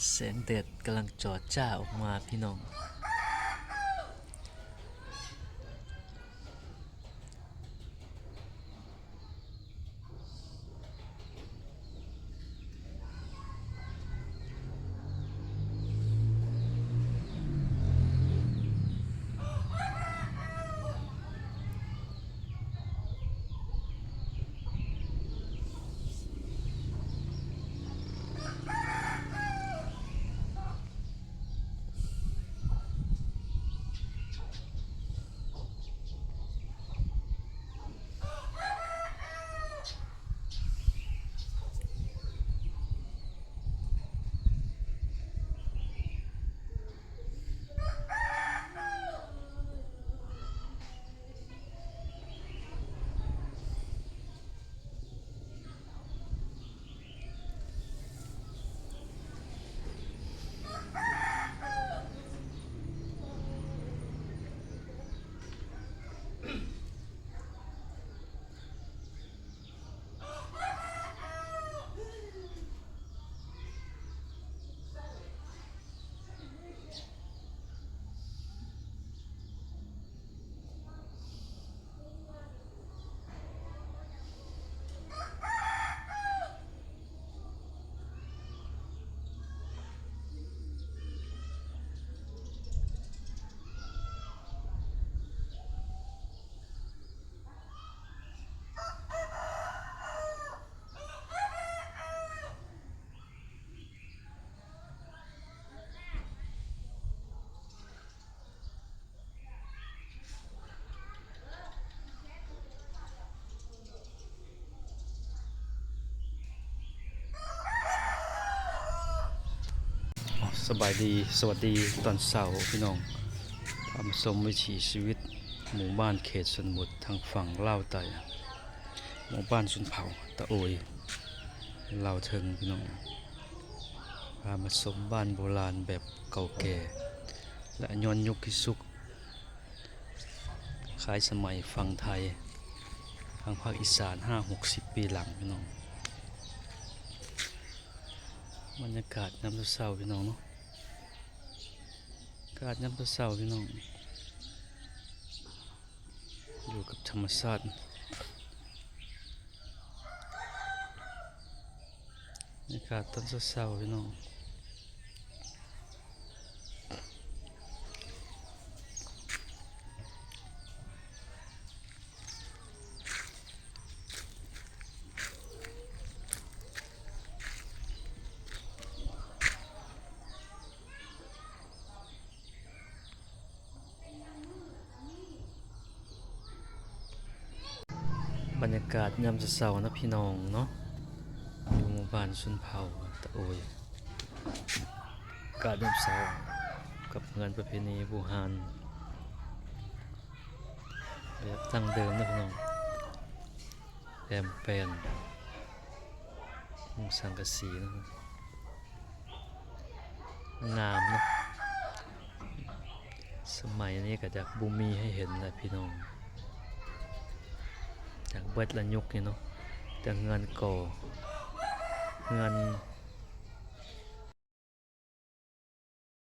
ແສງແດດກຳລັງຈອດຈ້າອອກມາພີ່ນ້ອງ. ສະບາຍດີ ສະຫວັດດີຕອນເຊົ້າພີ່ນ້ອງ. ພາມາຊົມວິຖີຊີວິດໝູ່ບ້ານເຂດຊົນນະບົດທາງຝັ່ງລາວໃຕ້ ໝູ່ບ້ານຊົນເຜົ່າຕະໂອຍ ລາວເທິງພີ່ນ້ອງ. ພາມາຊົມບ້ານໂບລານແບບເກົ່າແກ່ ແລະ ຍ້ອນຍຸກທີ່ສຸກ ຄ້າຍສະໄໝຝັ່ງໄທ ທາງພາກອີສານ ຫ້າຫົກສິບປີຫຼັງພີ່ນ້ອງ. ບັນຍາກາດຍາມເຊົ້າໆ ພີ່ນ້ອງເນາະ, ອາກາດຍາມເຊົ້າໆ ພີ່ນ້ອງ ຢູ່ກັບທຳມະຊາດ. ອາກາດຕອນເຊົ້າໆ ພີ່ນ້ອງ. ບັນຍາກາດຍາມເຊົ້າໆ ນະພີ່ນ້ອງເນາະ, ຢູ່ໝູ່ບ້ານຊົນເຜົ່າຕະໂອຍ. ອາກາດຍາມເຊົ້າກັບງານປະເພນີບູຮານແບບດັ້ງເດີມນະພີ່ນ້ອງ. ແຕ້ມແປ້ນ ມຸງສັງກະສີເນາະ, ງາມເນາະ. ສະໄໝນີ້ກະຈະບໍ່ມີໃຫ້ເຫັນແລ້ວພີ່ນ້ອງ, ຈາກເບິດລະຍຸກນີ້ເນາະ. ແຕ່ເຮືອນກໍ ເຮືອນ